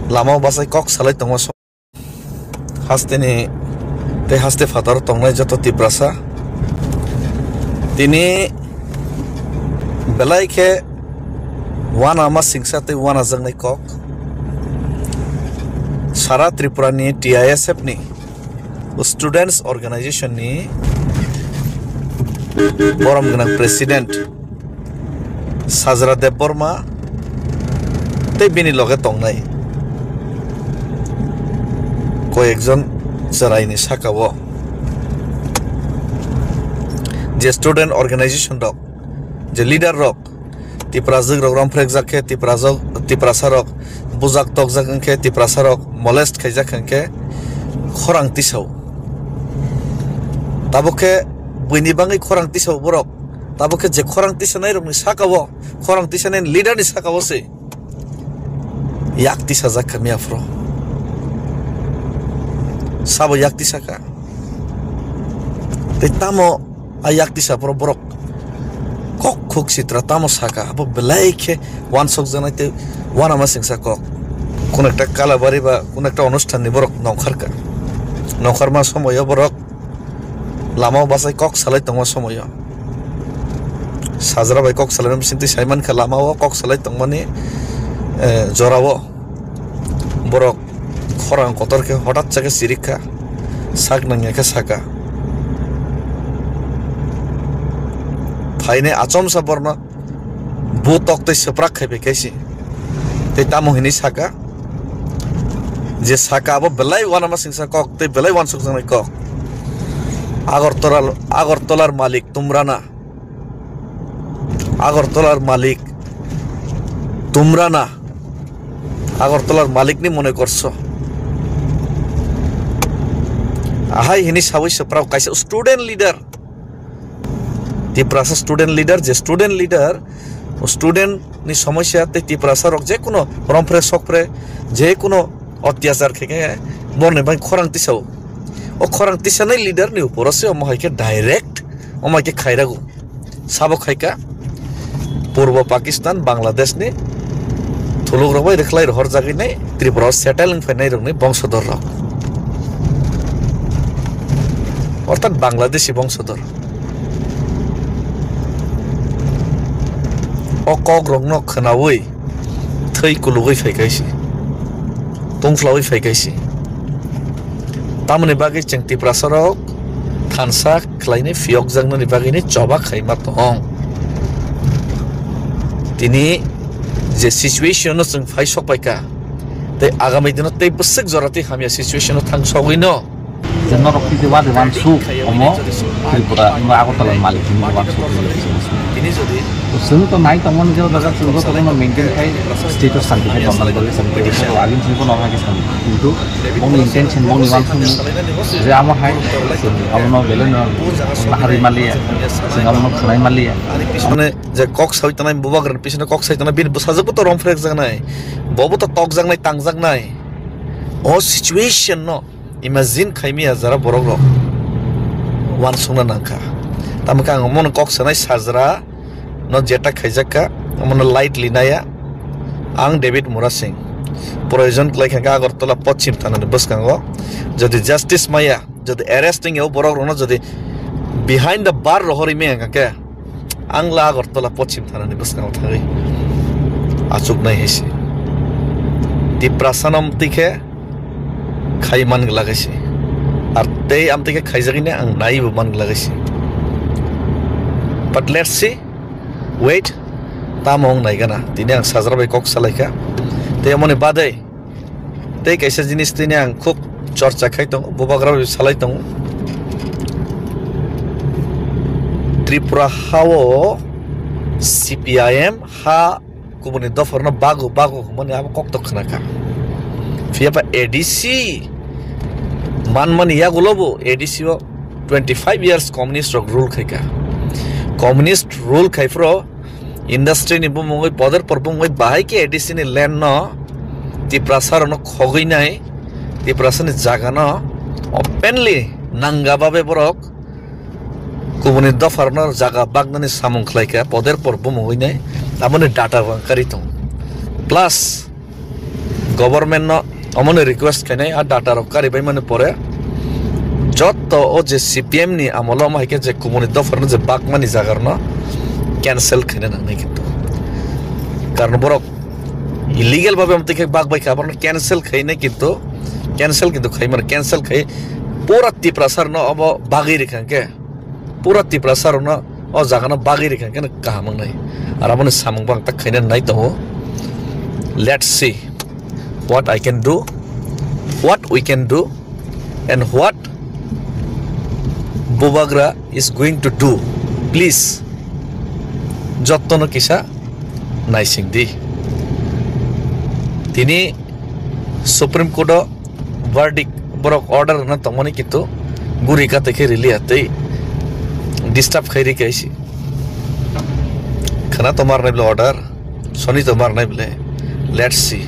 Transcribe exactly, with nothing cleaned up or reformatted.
Lama o bachai kok salai tongma so-, hasteni tei haste phataro tongnai joto Tiprasa. Tini belai khe uanama singsa tei uanajaknai kok. Sara Tripura ni T I S F ni Students Organization ni borom gwnang President Sajra Debbarma tei bini loge tongnai koyekjon chwraini saka-o je student organization rok, je leader rok, Tiprajwk rok romphrekjak khe, Tiprajwk, Tiprasa rok bujak tokjak wngkhe, Tiprasa rok molest khaijak wngkhe khorang tisao. Tabuk khe buini bagwi khorang tisao borok. Tabuk khe je khorang tisanai rokni saka-o, khorang tisanai leader ni saka-o se yak tisajak kha miya phuru. Sabo yak tisaka. Tei tamo a yak tisa phuru borok kok khuk sitra tamo saka, abo belai khe uansukjaknai tei uanama singsa kok. Kun ekta Kalabari ba kun ekta onusthan ni borok nongkhar kha. Nongkharma somoyo borok lama o bachai kok salai tongma somoyo. Sajra bai kok salai bisingtwi sai mankha lama o kok salai tongmani, eh, jora o borok khorang kotor khe hotat sa khe sirik kha, sak nangya khe saka. Phainai achomsa borno bu tok tei swprak khai bai khaisi. Tei tamo hinwi saka, je saka abo belai uanama singsa kok tei belai uansukjaknai kok. Agartala, Agartalar malik tumrana. Agartalar malik tumrana. Agartalar malik ni mone korso. Ahai hinwi sawi swprak kaisa student leader. Tiprasa student leader, je student leader, student ni somosya tei Tiprasa rok je kuno romphre sokphre, je kuno otyachar khe khe borni bai khorang tisao. O khorang tisanai leader ni uporo se omo hai khe direct omo hai khe khairago. Sabo khai kha Purbo Pakistan, Bangladesh ni thuluk rok bai rwkhlai rohor jagwi nai Tripura o settle wng phainai rokni bongsodor rok. Orthat Bangladeshi bongsodor. O kok rokno khwnaui thwi kulugwi phai kaisi, tungflaui phai kaisi. Tamoni bagwi chwng Tiprasa rok thansa khlainai phiyokjaknani bagwini choba khaima tong. Tini je situation no chwng phai sok pai kha, tei agami dino tei bwswk jora tei hamya situation no thang sogwi no. Je norok khe je wade wansuk omo Tripura, omo Agartala ni malik hinwi wansuk hinwi. Chwng to nai tongmani je o jaga chwng joto no maintain khai state o santi khai tongna bagwi chwng tei agini simi bono hai khe sani. Kintu bongni intention, bongni wansukmung je amo hai chwng abono belai no naharwi manliya, chwng abono khwnai manliya. Mane je kok sawi tongnai bubagrani bisingtwi kok sawi tongnai bini bwsajwkbo to romphrekjaknai, bobo to tokjaknai, tangjaknai. O situation no imagine khaimaya jara borok rok uansukna nangkha. Tamo khe ang omono kok sanai sajra no jeta khaijak kha, omono lightly naya. Ang David Murasing, proyojon khlai kha khe Agartala Poschim Thana ni bwskango, jodi justice maya, jodi arrest wngya o borok rokno jodi behind the bar rohorwi maya khe, ang la Agartala Poschim Thana ni bwskango thangwi achuknai hai se. Tiprasa no amtwi khe khai man glak hai se. Ar tei amtwi khe khaijagwi ne ang naiwi bo man glak hai se. But let's see, wait, tamo wng nai gana. Tini ang sajra bai kok salai kha. Tei amoni badai tei kaisa jinis tini ang khub chorcha khai tongo, bubagra bai salai tongo. Tripura ha-o C P I M ha kubuni dopharno bago bago hwnmani abo koktok khna kha. Phiya ba A D C manmani yagulo bo A D C o twenty five years communist rok rule khai kha. Communist rule khai phro industry ni bumungwi, poder por bumungwi bahai khe A D C ni land no Tiprasa rokno khogwi nai, Tiprasa ni jaga no openly nanga babe borok kubuni dopharno jaga bagnani samung khlai kha, poder por bumungwi nai, aboni data rang kari tong. Plus, Government no omono request khainai, a data rok karibai mani pore jotto o je C P M ni amolo omo hai khe je kumuni dopharno je bakmani jagarno cancel khaina nangnai kintu. Karon borok illegal babe amtwi khe bak bai kha, borokno cancel khainai kintu, cancel kintu khaimani, cancel khai pura Tiprasarno obo bagwi rikha khe. Pura Tiprasa rokno o jaga no bagwi rikha khe kaham wngnai. Ar aboni samung bo ang tak khaina nai tongo. Let's see what I can do, what we can do, and what Bubagra is going to do. Please, jottono kisa naising di. Tini Supreme Court o verdict, borok order rwna tongmani, kintu guri kate khe rili atwi disturb khai ri kaisi. Khana to mar nai bole order, soni to mar nai bole. Let's see.